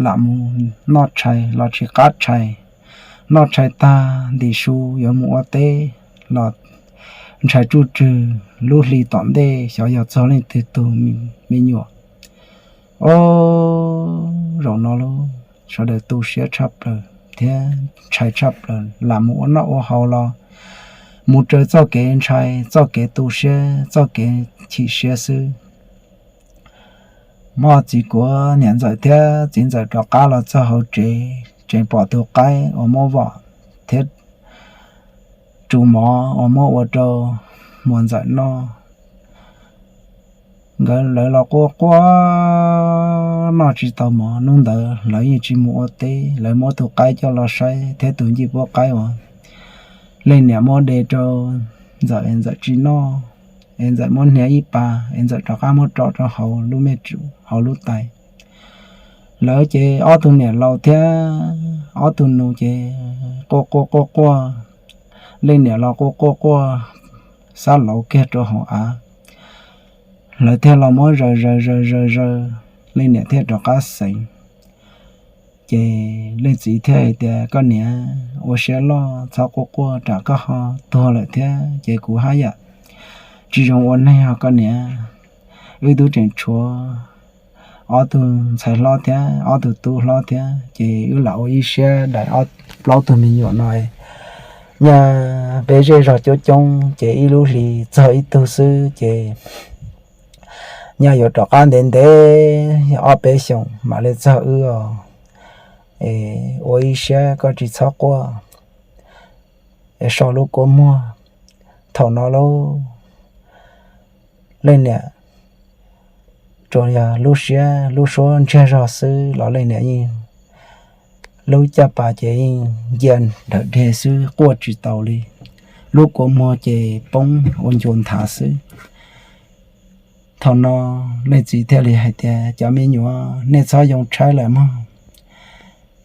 lam mus noj tshais los tsis qab tshais, noj tshais tag ntim su yuav mus ua teb los ntshai tsuj tswg lub hli tom ntej xyov yog txog leej twg tug me nyuam. Os, zaum no lauj sawv daws tu siab tshaj plaws thiab ntshai tshaj plaws, lam mus ua noj ua haus los mus raws txoj kev ntshai, txoj kev tu siab, txoj kev chim siab xwb. Muaj txiv kuav niam ntxawm thiab txiv ntxawm rov qab los txog hauv tsev, tseem pom tus qaib uas muab vom thiab tsuv mov uas muab ua rau muam ntxawm noj. Nkawd lawv los quaj quaj noj tsis tau mov, hnub ntawd lawv yeej tsis mus ua teb, lawv muab tus qaib coj los saib thiab tus ncej puab qaib uas leej niam muab de rau ntxawm es ntxawm tsis noj, es ntxawm muab hnia ib pas es ntxawm rov qab muab tso rau hauv lub me tsum hauv lub tais. Lawv ces ob tug niam laus thiab ob tug nus ces quaj quaj quaj quaj, leej niam los quaj quaj quaj, xab lauv kiag rau hauv av. Lawv thiaj los muab zaws zaws zaws zaws zaws, leej niam thiaj rov qab xeev. Ces leej txiv thiaj hais tias, koj niam, ua siab loj txhob quaj quaj, tsam koj ho tuag lawm thiab ces kuv haj yam tsis zoo ua neeg os koj niam. Wb twb tseem tshuav ob tug ntxhais hlob thiab ob tug tub hlob thiab ces wb lam ua ib siab daim ob plaub tug me nyuam no, nyaj peb zej zog coob coob ces ib lub hli txog ib tug xwb ces nyaj yuav rov qab ntev ntev ob peb xyoos mam li txog wb os. Ua ib siab koj tsis txhob quaj, es so lub kua muag. Thaum no lauj, leej niam tsuas yog lub siab lub suab ntsiag zog xwb los leej niam yeej lub caj pas ces yeej ncia nrawm deg xwb, quaj tsis tau li. Lub kua muag ces poob ua ncua nthav xwb. Thaum no leej txiv thiaj li hais tias, cov me nyuam, nej txhob yoo tshaib lawm mog.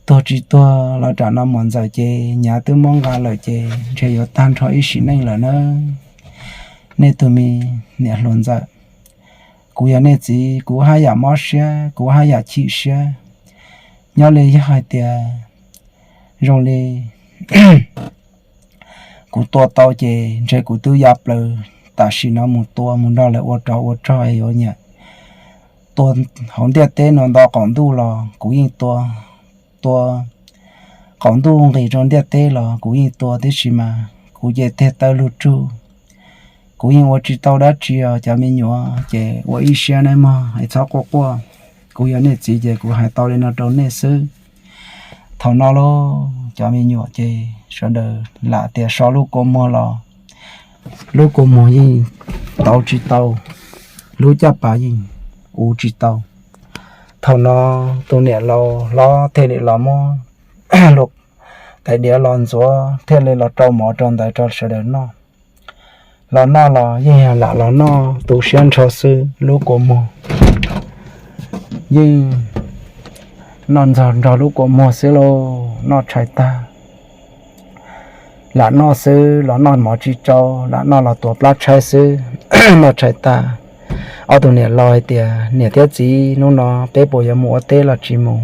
Tuag tsis tuag los tsam no muam ntxawm ces nyav twb muab nqa lawm ces ntshe yuav tag nrho ib sim neej lawm nawb. Nej tus me niam hluas ntxawm, kuv yog nej txiv kuv haj yam mob siab, kuv haj yam chim siab. Nyob li yog hais tias zoo li kuv tua tau ces ntshe kuv twb ya plaws tam sim no mus tua mus nrog lawv ua rog ua rog yuav nyiam. Tua hauv ntiaj teb no nto qaum ntuj los kuv yeej tua, tua qaum ntuj nqis rau ntiaj teb los kuv yeej tua tib si mas kuv ces tig taw lug tsug. Kuv yeej ua tsis tau dab tsi os cov me nyuam, ces ua ib siab nawb mog, es txhob quaj quaj. Kuv yog nej txiv ces kuv hais tau li no rau nej xwb. Thaum no lauj cov me nyuam ces sawv daws lam tias so lub kua muag los lub kua muag yeej tauv tsis tau, lub caj pas yeej uv tsis tau. Thaum no tus niam laus hlob thiaj li los muab tais diav los ntxuav thiaj li los rau mov rau ntawd rau sawv daws noj. Los noj los yeej yog lam los noj tu siab nrho xwb, lub kua muag yeej noj ntxog nrog lub kua muag xwb lauj, noj tshais tag. Lam noj xwb los noj mov tsis tsau, lam noj los tuav plab tshaib xwb, noj tshais tag. Ob tug niam laus hais tias, niam thiab txiv, hnub no peb puas yuav mus ua teb los tsis mus?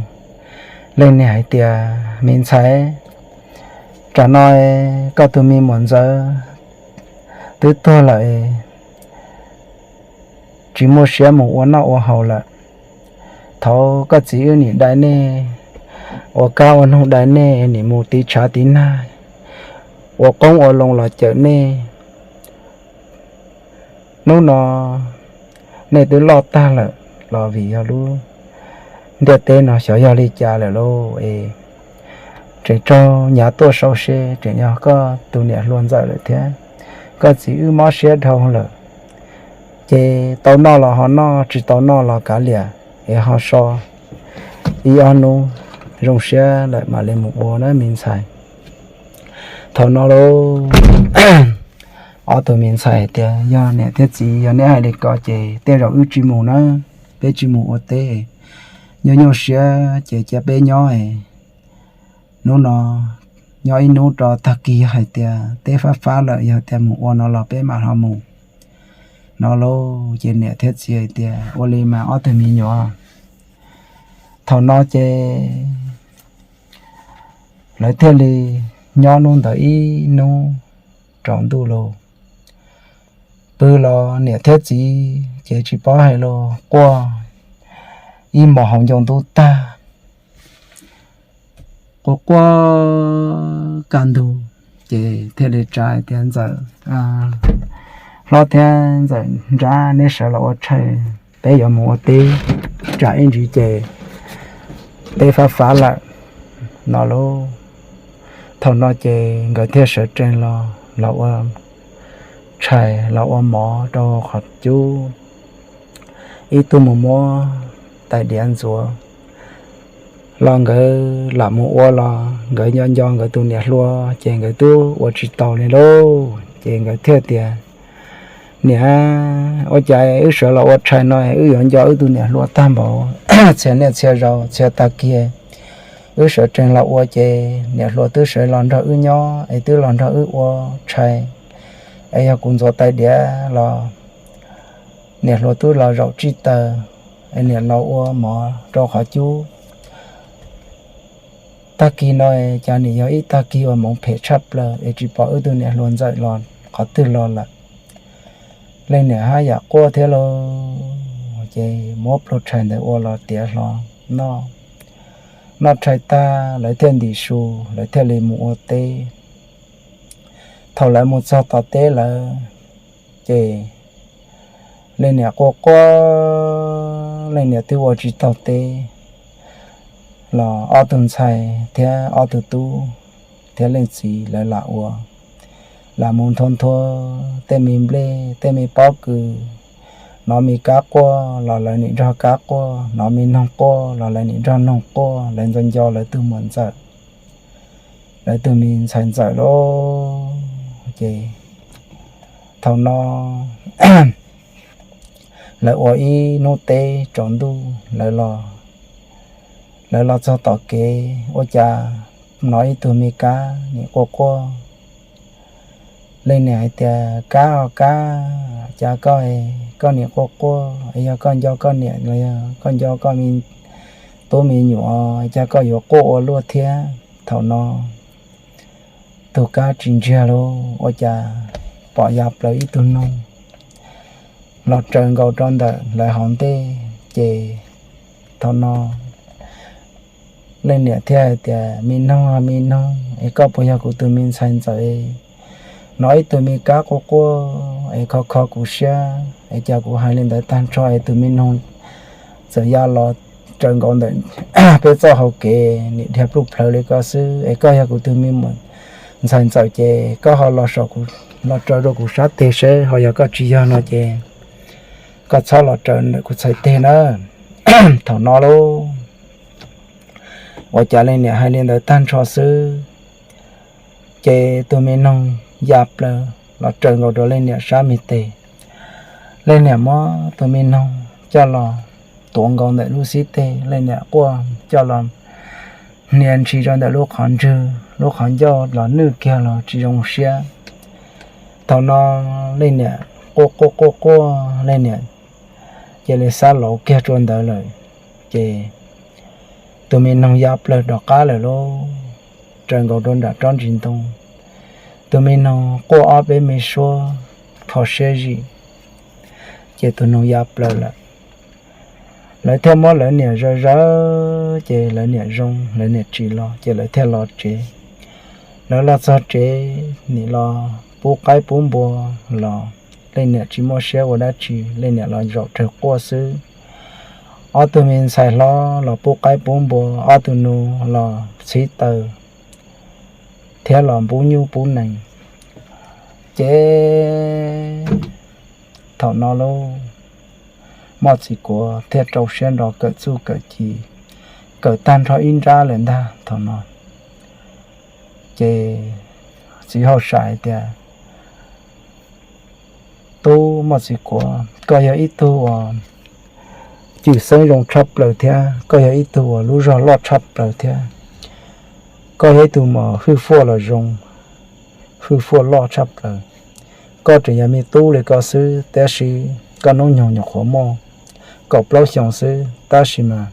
Leej niam hais tias, me ntxhais, tsam no koj tus me muam ntxawm twb tuag lawm, tsis muaj siab mus ua noj ua haus lawm. Thaum koj txiv wb nim dai nej, ua kab ua noog dai nej, nim mus tiv tshav tiv nag, ua qoob ua loo los cawm nej. Hnub no nej twb loj tag lawm los vim yog lub ntiaj teb no xyov yog li cas lawm lauj es, tseem raug nyav tuaj sau se, tseem yog koj tus niam hluas ntxawm lawm thiab. Koj txiv wb mob siab dhau lawm. Ces tau noj los ho noj, tsis tau noj los kav liam, es ho so ib ob hnub zoo siab lawm mam li mus ua na me ntxhais. Thaum no lauj, ob tug me ntxhais tias, Yog niam thiab txiv, yog neb hais li ko ces tej zaum wb tsis mus na, peb tsis mus ua teb, nyuaj nyuaj siab ces cia peb nyob. Hnub no nyob ib hnub rau tag kis yog hais tias teb fab fab lawm, yog tias mus ua no los peb mam ho mus no lauj. Ces niam thiab txiv hais tias, Ua li mas ob tug me nyuam. Thaum no ces lawv thiaj li nyob hnub ntawd ib hnub tsaus ntuj los, pw los niam thiab txiv ces tsis paub hais los quaj ib hmos hauv ncoo ntub tag, quaj quaj kaj ntug. Ces thiaj li tsa hais tias, Ntxawm hlob thiab Ntxawm nrab, neb sawv los ua tshais, peb yuav mus ua teb, tsam ib ntsis ces teb fab fab lawm no lauj. Thaum no ces nkawd thiaj sawv tsees los, los ua tshais los ua mov rau qhov cub. Ib tug mus muab tais diav ntxuav los nkawd lam mus ua los nkawd nco nco nkawd tus niam hluas ces nkawd twb ua tsis taus li lauj. Ces nkawd thiaj tias, Niam, ua cas wb sawv los ua tshais no wb yuav nco wb tus niam hluas tag npaum, txhia niaj txhia zaus txhia tag kis wb sawv tsees los ua ces niam hluas twb sawv los nrog wb nyob es twb los nrog wb ua tshais, es yog kuv ntxuav tais diav los niam hluas twb los zaum tsij taws, es niam los ua mov rau qhov cub. Tag kis no cas nim yog ib tag kis uas moov phem tshaj plaws es tsis pom wb tug niam hluas Ntxawm los qhov twg los lawm. Leej niam haj yam quaj thiab lauj, ces muab plhu tshais ntawd ua los tiav hlo noj. Noj tshais tag lawv thiaj ntim su, lawv thiaj li mus ua teb. Thaum lawv mus txog tom teb lawm, ces leej niam quaj quaj, leej niam twb ua tsis taus teb los ob tug ntxhais thiab ob tug tub thiab leej txiv lawv lam ua, lam mus nthua nthua tej me nplej tej me pob kws. Hnov me kab quaj los lawv nim nrog kab quaj, hnov me noog quaj los lawv nim nrog noog quaj, lawv nco nco lawv tug muam Ntxawm, lawv tug me ntxhais Ntxawm lauj. Ces thaum no lawv ua ib hnub teb tsaus ntuj lawv los, lawv los txog tom kev ua cas hnov ib tug me kab nim quaj quaj. Leej niam hais tias, Kab os kab, cas koj, koj nim quaj quaj, yog koj nco koj niam los yog koj nco koj me tub me nyuam, cas koj yuav quaj ua luaj thiab? Thaum no tus kab tsis ntsiag lauj, ua cas pom ya plaws ib tug noog los tsaws nkaus rau ntawm lawv hauv ntej. Ces thaum no leej niam thiaj hais tias, Me noog, me noog, es koj puas yog kuv tus me ntxhais Ntxawm? Hnov ib tug me kab quaj quaj es kho kho kuv siab, es cas kuv hais li ntawd tag nrho es tus me noog txawm ya los tsaws nkaus ntawm peb txoj hau kev nim dhia pluj plhawv li ko xwb. Es koj yog kuv tus me ntxhais Ntxawm ces koj ho los saum, los tsaws rau kuv sab teg seb, ho yog koj tsis yog no ces koj txhob los tsaws ntawm kuv txhais teg na. Thaum no lauj, ua cas leej niam hais li ntawd tag nrho xwb, ces tus me noog ya plaws los tsaws nkaus rau leej niam sab me teg. Leej niam muab tus me noog coj los tuav nkaus ntawm lub xib teg, leej niam quaj coj los hnia ntshis rau ntawm lub qhov ntswg, lub qhov ncauj los nwj kiag los tsis zoo siab. Thaum no leej niam quaj quaj quaj quaj, leej niam cia li xab lauv kiag rau ntawd lawm. Ces tus me noog ya plaws rov qab lawm lauj, tsaws nkaus rau nram tsob ntsis ntoo. Tus me noog quaj ob peb me suab kho siab zim, ces tus noog ya plaws lawm. Lawv thiaj muab lawv niam zawv zawv, ces lawv niam zoo, lawv niam tsim los, ces lawv thiaj los tsev. Lawv los txog tsev, nim los pub qaib pub npua los leej niam tsis muaj siab ua dab tsi, leej niam los zaum rawg quaj xwb. Ob tug me ntxhais hlob los pub qaib pub npua, ob tug nus los txhib taws thiab los npub nyuj pub nees. Ces Thaum no lauj, Moj Txiv Kuav thiaj rau siab nrov kawm txuj kawm ci, kawm tag nrho ib nrab lawm ntag. Thaum no ces txiv hauj sam hais tias, Tub Moj Txiv Kuav, koj yog ib tug uas cwm xeeb zoo tshaj plaws thiab koj yog ib tug uas lub zog loj tshaj plaws thiab koj yog ib tug uas hwj fuaj los zoo, hwj fuaj loj tshaj plaws. Koj tseem yog me tub li ko xwb, tab sis koj hnub nyoog nyuam qhuav muaj kaum plaub xyoo xwb, tab sis mas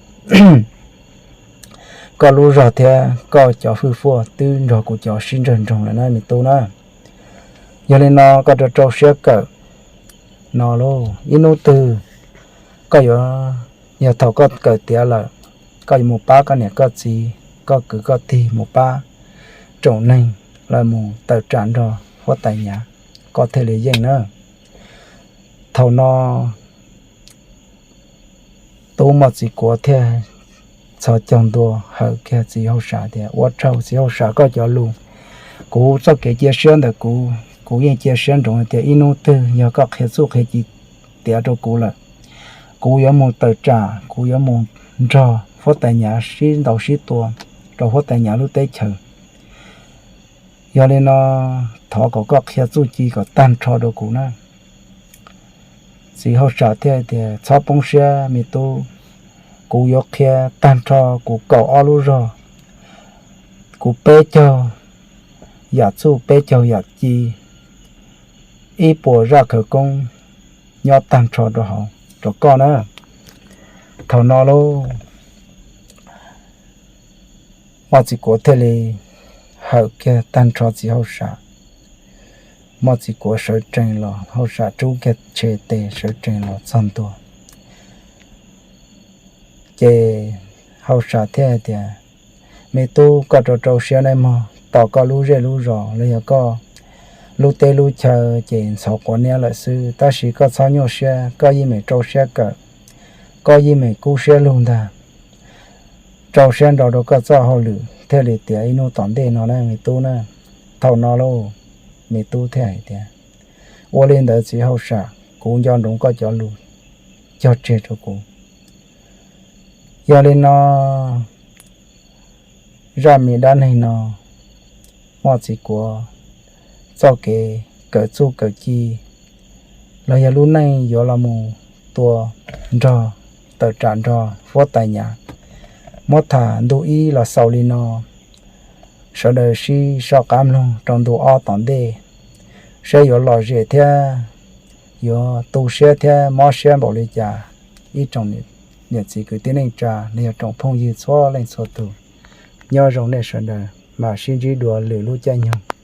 koj lub zog thiab koj cov hwj fuaj twb nrog kuv cov sib ntsawg nroog lawm na me tub na. Yog li no koj rau rau siab kawm no lauj, ib hnub twg koj yuav, yog thaum koj kawm tiav lawm, koj yuav mus pab koj niam koj txiv, koj kwv koj tij, mus pab tsoom neeg los mus tawm tsam nrog huab tais Nyav, koj thiaj li yeej na. Thaum no tub Moj Txiv Kuav thiaj txhos caug ntua hawm kiag txiv hauj sam tias, Ua tsaug txiv hauj sam koj cov lus, kuv txoj kev cia siab ntawm kuv, kuv yeej cia siab ntsoov tias ib hnub twg yog koj qhia txuj qhia ci tiav rau kuv lawm, kuv yuav mus tawm tsam, kuv yuav mus nrog huab tais Nyav sib ntaus sib tua rau huab tais Nyav lub teb chaws. Yog li no thov kom koj qhia txuj ci kom tag nrho rau kuv na. Txiv hauj sam thiaj tias, Txhob poob siab me tub, kuv yuav qhia tag nrho kuv kaum ob lub zog, kuv peb caug yam txuj peb caug yam ci, ib puas zaj khawv koob nyob tag nrho rau hauv rau koj na. Thaum no lauj, Moj Txiv Kuav thiaj li hawm kiag tag nrho txiv hauj sam. Moj Txiv Kuav sawv tsees los, hauj sam rub kiag tshe tes sawv tsees los txog ntua. Ces hauj sam thiaj hais tias, Me tub, koj rau rau siab nawb mog, tos koj lub zej lub zos los yog koj lub teb lub chaw ces ntxhov quav niab lawm xwb, tab sis koj txhob nyuaj siab, koj yeej meem rau siab kawm, koj yeej meem kub siab lug ntag. Rau siab nrog rau koj txoj hauj lwm thiaj li tiav ib hnub tom ntej no na me tub na. Thaum no lauj, me tub thiaj hais tias, Ua li ntawd txiv hauj sam, kuv nco ntsoov koj cov lus, cog tseg rau kuv. Yog li no zaj me dab neeg no, Moj Txiv Kuav txoj kev kawm txuj kawm ci los yog lub neej yuav los mus tua nrog, tawm tsam nrog huab tais Nyav, muab tham ntu ib los xaus li no. Sawv daws sib soj qab mloog rau ntu ob tom ntej, saib yuav lom zem thiab yuav tu siab thiab mob siab npaum li cas. Ib tsoom niam txiv kwv tij neej tsa los yog tsoom phooj ywg txhua leej txhua tus, nyob zoo nej sawv daws, mam sib ntsib dua lwm lub caij nyoog.